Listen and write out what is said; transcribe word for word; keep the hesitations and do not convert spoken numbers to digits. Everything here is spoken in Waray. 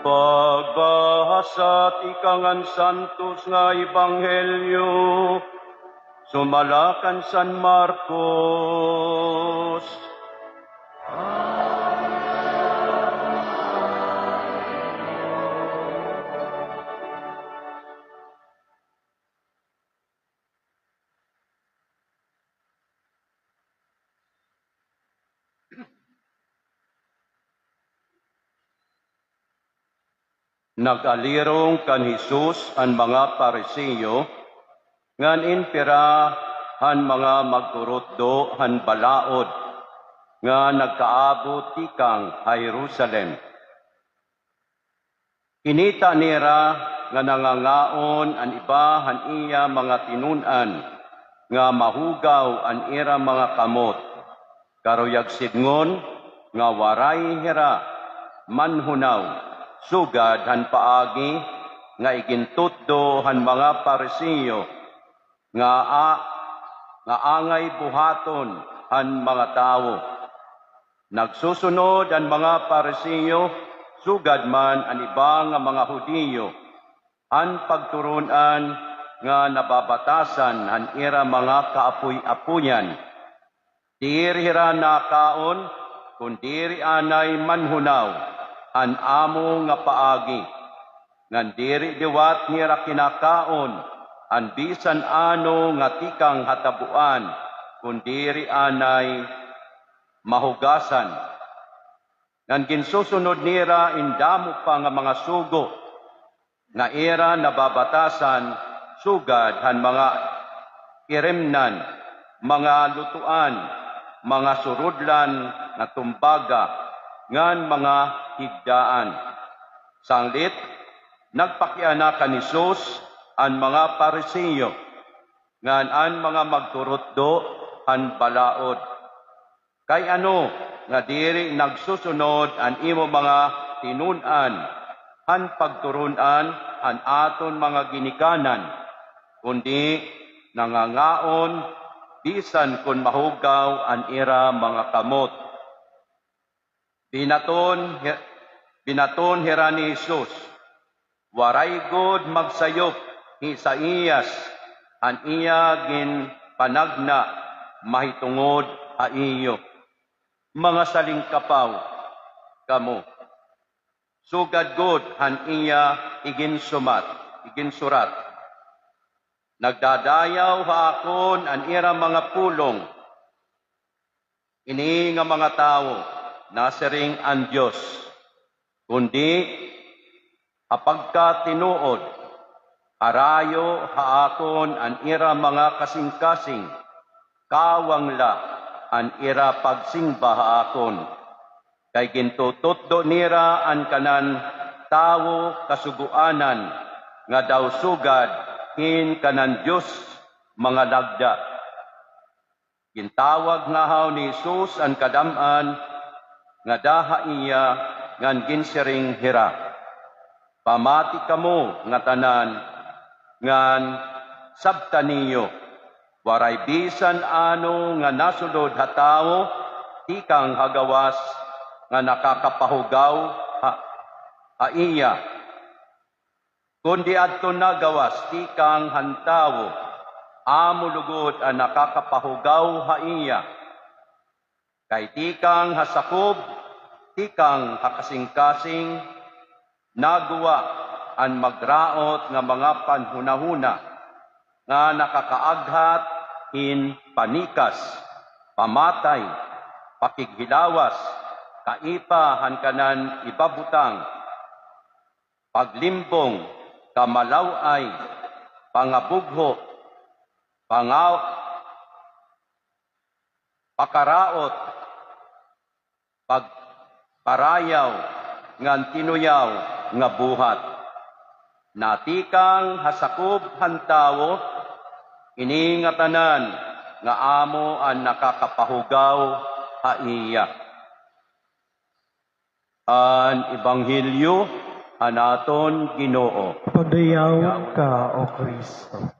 Pagbahasa tikang han santos nga ebanghelyo sumala kan San Marcos. Nag-alirong kan Jesus an mga Pariseo ngan in pira han mga magturutdo han balaod nga nagkaabot tikang ha Jerusalem. Kinita nira nga nangangaon an iba han iya mga tinun-an nga mahugaw an ira mga kamot. Karuyag sidngon nga waray hira manhunaw, sugad han paagi nga igintutdo han mga Pariseo nga a-, nga angay buhaton han mga tawo. Nagsusunod an mga Pariseo, sugad man an iba nga mga Judio, an pagturon-an nga nababatasan han ira mga kaapoy-apoyan. Diri hira nakaon, kon diri anay manhunaw han amo nga paagi. Ngan diri liwat nira kinakaon an bisan ano nga tikang ha tabuan, kon diri anay mahugasan. Ngan ginsusunod nira in damo pa nga mga sugo nga ira nababatasan sugad han mga irimnan, mga lutoan, mga surudlan nga tumbaga, ngan mga higdaan. Sanglit, nagpakiana kan Jesus an mga Pariseo ngan an mga magturutdo han balaod. Kay ano nga diri nagsusunod an imo mga tinun-an han pagturon-an han aton mga ginikanan, kundi nangangaon bisan kon mahugaw an ira mga kamot? Binaton hi-, binaton hira ni Jesus, "Waray gud magsayop hi Isaias an iya ginpanagna mahitungod ha iyo. Mga salingkapaw kamo. Sugad gud han iya iginsumat, iginsurat. Nagdadayaw ha akon an ira mga pulong." Ini nga mga tawo, nasiring an Dios, kundi ha pagkatinuod, harayo ha akon an ira mga kasingkasing, kawang la an ira pagsingba ha akon. Kay gintututdo nira an kanan tawo kasugoanan nga daw sugad hin kanan Dios mga lagda. Gintawag ngahaw ni Jesus an kadam-an ngada ha iya ngan ginsiring hira, "Pamati kamo ngatanan ngan sabtan niyo, waray bisan ano nga nasulod ha tawo tikang ha gawas nga nakakapahugaw ha, ha iya, kundi adton nagawas tikang han tawo, amo lugod an nakakapahugaw ha iya. Kay tikang ha sakob, tikang ha kasingkasing, naggwa an magraot nga mga panhunahuna nga nakakaaghat hin panikas, pamatay, pakighilawas, kaipa han kanan ibabutang, paglimbong, kamalaw-ay, pangabugho, pangaw-, pakaraot, pagparayaw, ngan tinuyaw nga buhat. Natikang ha sakob han tawo ini ngatanan nga amo an nakakapahugaw ha iya." An Ebanghelyo han aton Ginoo. Pagdayaw ka, O Kristo.